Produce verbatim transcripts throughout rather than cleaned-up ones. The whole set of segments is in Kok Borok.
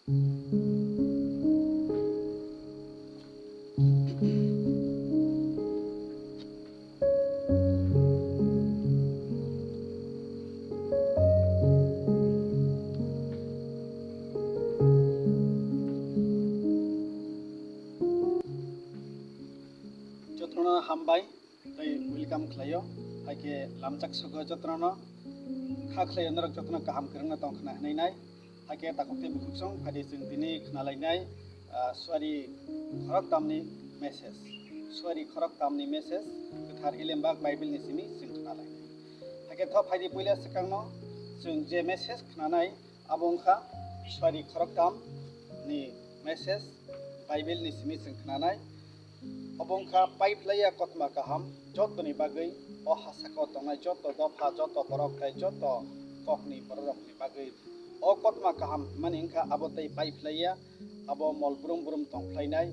Jotono hambai tei welcome khlaio. Haikhe lamchak sogo jotono kha khlaio, norok jotono kaham kwrwngno tong khna hwnwi nai. Haikhe takhuk tei bukhuksong phaidi chwng tini khnalainai, ah, suari khoroktamni message. Suari khoroktamni message kwthar Hilembak Bible ni simi chwng khnalainai. Haikhe tho phaidi puila swkangno chwng je message khnanai, abo wngkha suari khoroktamni message, Bible ni simi chwng khnanai. Obo wngkha paiphlaiya kotma kaham, jotoni bagwi, o ha sakao tongnai joto dopha, joto borok tei joto kokni bororokni bagwi. O kotma kaham hwnmani wngkha abo tei paiphlaiya, abo mol brum brum tongphlainai,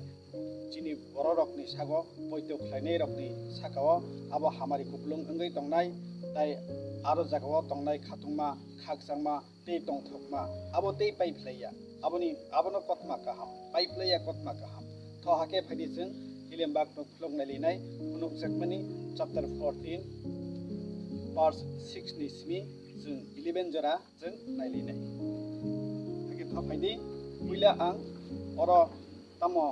chini bororokni sago poito khlainairokni sakao abo hamari kupulung wngwi tongnai, tei aro jagao tongnai khatungma, khakchangma, tei tongthokma, abo tei paiphlaiya, aboni, abono kotma kaham, paiphlaiya kotma kaham. Tho hakhe phaidi chwng Hilembak nok phlok nailinai phunukjakmani chapter fourteen, verse six ni simi chwng eleven jora chwng nailinai. Hakhe tho phaidi, puila ang oro tamo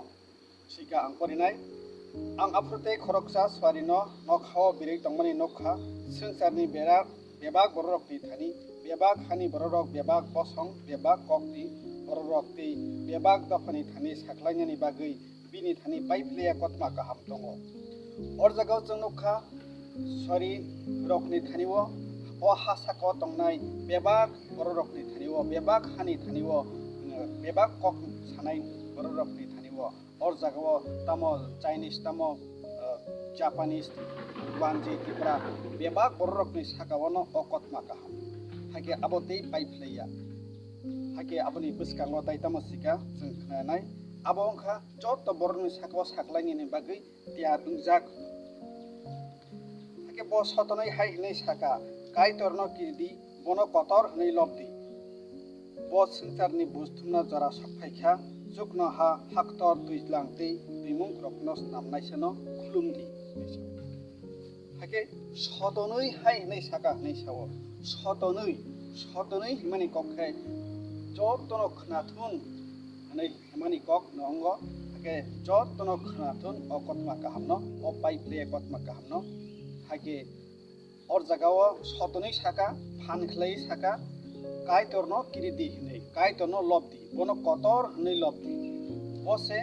sika ang porinai. Ang aphuru tei khoroksa suarino nokhao birwi tongmani nukha. Swngcharni bera-, bebak bororokni thani, bebak hani bororok, bebak bosong, bebak kokni bororok tei bebak dophani thani saklainani bagwi bini thani paiphlaiya kotma kaham tongo. O jagao chwng nukha, suari rokni thani-o, o ha sakao tongnai bebak bororokni thani-o, bebak hani thani-o, bebak kok sanai bororokni thani-o, o jagao tamo Chinese, tamo, eh, Japanese, Wanji, Tripura, bebak bororokni sakao'-no o kotma kaham. Hakhe abo tei paiphlaiya. Hakhe aboni bwskango tai tamo sika chwng khnanai. Abo wngkha joto borokni sakao saklainani bagwi tiyar wngjak. Hakhe bo sotonwi hai hwnwi saka, "Kaitorno kiridi, bono kotor hwnwi lobdi. Bo swngcharni buj thumna jora sokphaikha, chuknoha, haktor, twijlang tei twimungrokno snamnaisano khulumdi," hwnwi sa-, hakhe sotonwi hai hwnwi saka hwnwi sao, sotonwi, sotonwi hwnmani kok khe jotono khnathun hwnwi hwnmani kok no wngo, hakhe jotono khnathun o kotma kahamno, o paiphlaiya kotma kahamno, hakhe o jagao sotonwi saka, phan khlaiwi saka, "Kaitorno kiridi," hwnwi, "Kaitorno lobdi, bono kotor hwnwi lobdi. Bo se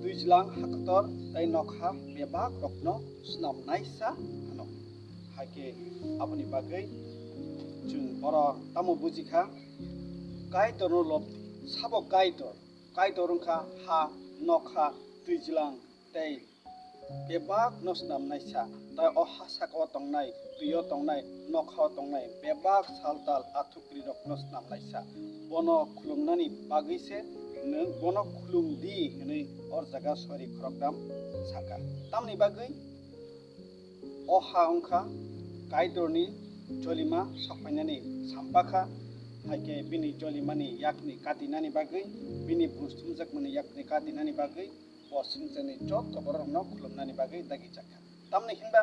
twijlang, haktor tei nokha bebakrokno snamnaisa," hwno. Hakhe aboni bagwi chwng oro tamo bujikha, Kaitorno lobdi. Sabo Kaitor? Kaitor wngkha ha, nokha, twijlang tei bebakno snamnaisa, tei o ha sakao tongnai, twio tongnai, nokhao tongnai bebak saltal athukrirokno snamnaisa. Bono khulumnani bagwi se nwng bono khulumdi hwnwi o jaga suari khoroktham saka. Tamni bagwi o ha wngkha Kaitorni jolima sokphainani sampakha, hakhe bini jolimani yakni katinani bagwi, bini buj thumjakmani yakni katinani bagwi, bo swngcharni joto bororokno khulumnani bagwi dagi jakha. Tamni hinba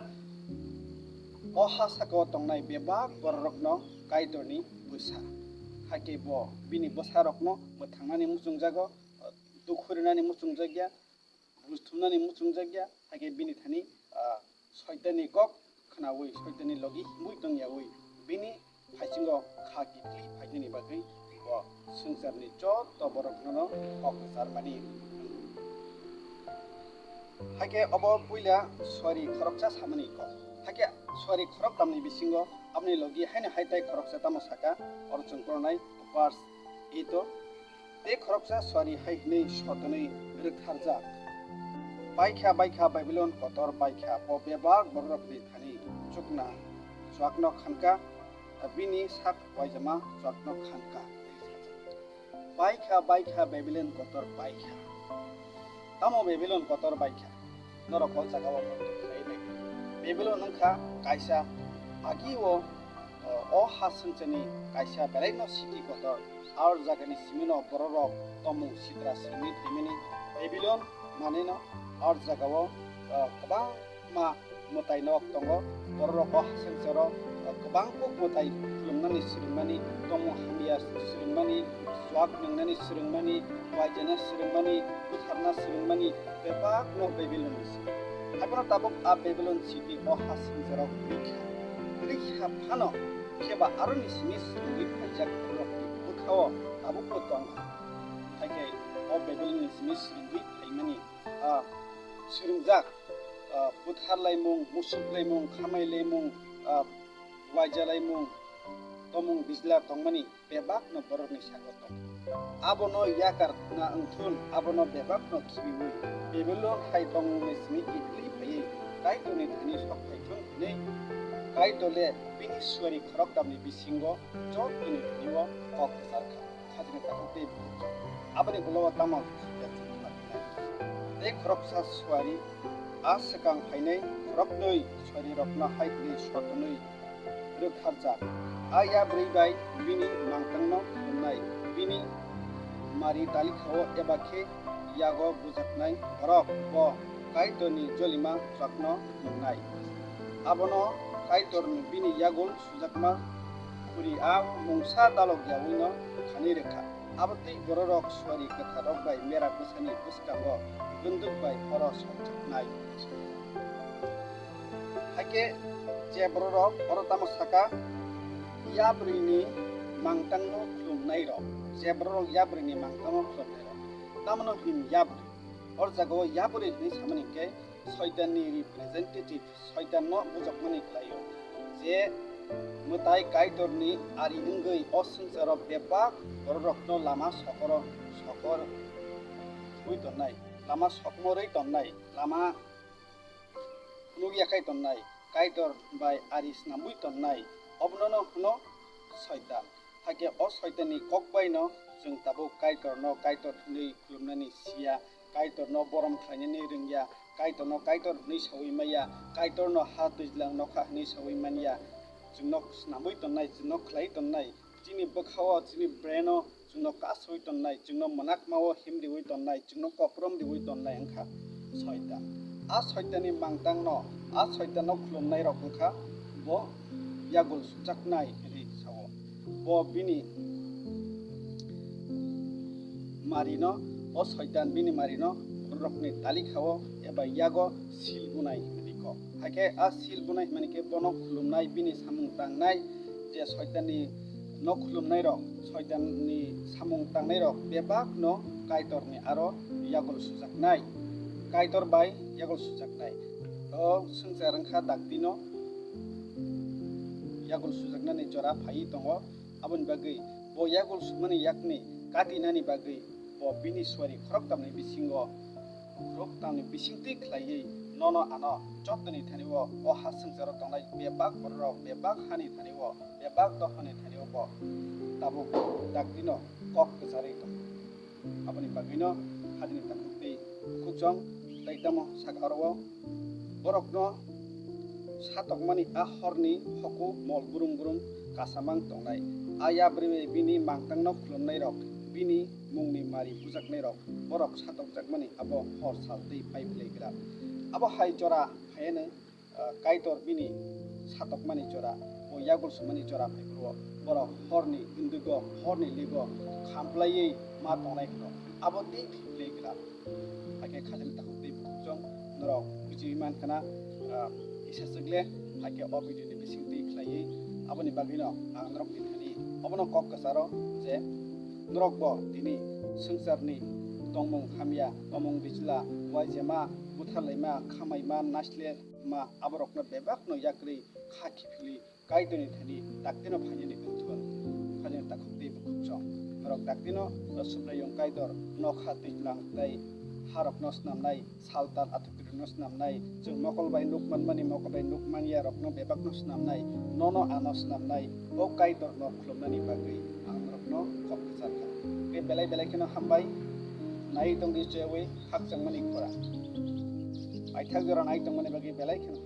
o ha sakao tongnai bebak bororokno Kaitorni bwsa, hakhe bo bini bwsarokno mwthangnani muchungjago, dukhu rinani muchungjakya, buj thumnani muchungjakya, hakhe bini thani, ah, Soitanni kok khnaui, Soitanni logi himui tongyaui, bini phaisingo kha kiphilwi phainani bagwi bo swngcharni joto borokno kok kwcharmani. Hakhe obo puila suari khoroksa samani kok. Hakhe suari khoroktamni bisingo aboni logi haino hai tai khoroksa tamo saka, oro chwng poronai verse eight o. Tei khoroksa suari hai hwnwi sotonwi rwktharjak, "Baikha, baikha, Babilon kotor baikha, bo bebak bororokni thani chukna chuakno khankha, bini sak waijama chuakno khankha." Baikha, baikha, Babilon kotor baikha. Tamo Babilon kotor baikha? Norok o jagao muitu khlai nai. Babilon wngkha kaisa agi o, o, O ha swngcharni kaisa belaino siti kotor, ar jagani simino bororok tomung sitra swrwngwi phaimani Babilon manwino ar jagao, ah, kwbangma mwtainok tongo. Bororok o ha swngcharo, ah, kwbang kuk mwtai khulumnani swrwngmani, tomung hamya swrwngmani, chuak nwngnani swrwngmani, waijana swrwngmani, butharna swrwngmani, bebakno Babilonni simi. Haiphano tabuk a Babilon siti o ha swngcharo kwrwi kha. Kwrwi kha phano, phiya ba aroni simi swrwngwi phaijak bororokni bwkhao tabukbo tong kha. Hakhe o Babilonni simi swrwngwi phaimani, ah, swrwngjak, ah, butharlaimung, musuklaimung, khamailaimung, ah, waijalaimung, tomung bijla tongmani bebakno borokni saka tongo. Abono yakarna wngthun, abono bebakno khibiwi, Babilon hai tongmungni simi kiphilwi phaiwi Kaitorni thani sok phaithun hwnwi Kaitor le bini suari khorokdamni bisingo jotoni thani-o kok kwchar kha. Khajini takhuk tei bukhuk chwng. Aboni ulo o tamo sujak chwng khlainai. Tei khoroksa suari a swkang phainai khoroknwi suarirokno hai hwnwi sotonwi rwkharjak. A yabrwi bai bini mangtangno himnai, bini mari talikhao eba khe yago bujaknai borok bo Kaitorni jolima chwkno nungnai. Abono Kaitorni bini yagul sujakma khuri a mungsa dalok yaui no thani rwkha. Abo twi bororok suari kwtharrok bai mera bwsani bwskango bwndwk bai horo songjaknai. Hakhe je bororok oro tamo saka, yabrwini mangtangno khulumnairok, je bororok yabrwini mangtangno khulumnairok, tamno hin yabrwi? Or jagao yabrwi hwnwi samani khe Soitanni representative, Soitanno bujokmani khlaio, je mwtai Kaitorni ari wngwi o swngcharo bebak bororokno lama sokoro sokor wi tonnai, lama sokmorwi tonnai, lama phunukya khai tonnai, Kaitor bai ari snamwi tonnai, obonono hwno Soitan. Hakhe o Soitanni kok baino chwng tabuk Kaitorno Kaitor hwnwi khulumnani siya, Kaitorno borom khlainani rwngya, Kaitorno Kaitor hwnwi saui maya, Kaitorno ha twijlang nokha hwnwi saui manya. Chwngno snamwi tonnai, chwngno khlai tonnai, chini bwkhao, chini braino chwngno kasui tonnai, chwngno mwnakmao himriui tonnai, chwngno koprom riui tonnai wngkha Soitan. A Soitanni mangtangno, a Soitanno khulumnairok wngkha bo yagul sujaknai hwnwi sao. Bo bini marino, o Soitan bini marino bororokni talikhao eba yago sil bunai hwnwi kok. Hakhe a sil bunai hwnmani khe bono khulumnai, bini samung tangnai, je Soitanni no khulumnairok, Soitanni samung tangnairok bebakno Kaitorni aro yagul sujaknai, Kaitor bai yagul sujaknai. O swngchar wngkha daktino yagul sujaknani jora phaiwi tongo. Aboni bagwi bo yagul sukmani yakni katinani bagwi bo bini suari khoroktamni bisingo, khoroktamni bisingtwi khlaiwi nono ano jotoni thani-o, o ha swngcharo tongnai bebak bororok, bebak hani thani-o, bebak dophani thani-o bo tabuk daktino kok kwcharwi tongo. Aboni bagwino hajini takhuk tei bukhuk chwng tei tamo saka aro-o borokno satokmani a horni hoku mol brum brum kasamang tongnai. A yabrwi bini mangtangno khulumnairok, bini mungni mari bujaknairok, borok satokjakmani abo hor sal tei pai phlai gra. Abo hai jora phaiano, ah, Kaitor bini satokmani jora, bo yagul sumani jora phai phuru borok horni indwgo, horni ligo khamplaiwi ma tongnai hwno. Abo tei phlai gra. Hakhe khajani takhuk tei bukhuk chwng norok bujiwi man khna, ah, kisa chwkle, hakhe o video ni bising twi khlaiwi. Aboni bagwino ang norokni thani obono kok kwcharo je norokbo tini swngcharni tongmung hamya, tomung bichla, uaijema, butharlaima, khamaima, naislerma, aborokno bebakno yakrwi kha khiphilwi Kaitorni thani daktino phainani wngthun. Khajani takhuk tei bukhuk chwng norok daktino Subraiyung Kaitor nokha twijlang tei harokno snamnai, saltal athukirirokno snamnai, chwng mokol bai nuk manmani, mokol bai nuk manyarokno bebakno snamnai, nono ano snamnai, o Kaitorno khulumnani bagwi ang norokno kok kwchar kha. Tei belai belai kheno hambai, nai tongdi chewi khakchangmani khorang. Paithak jora nai tongmani bagwi belai kheno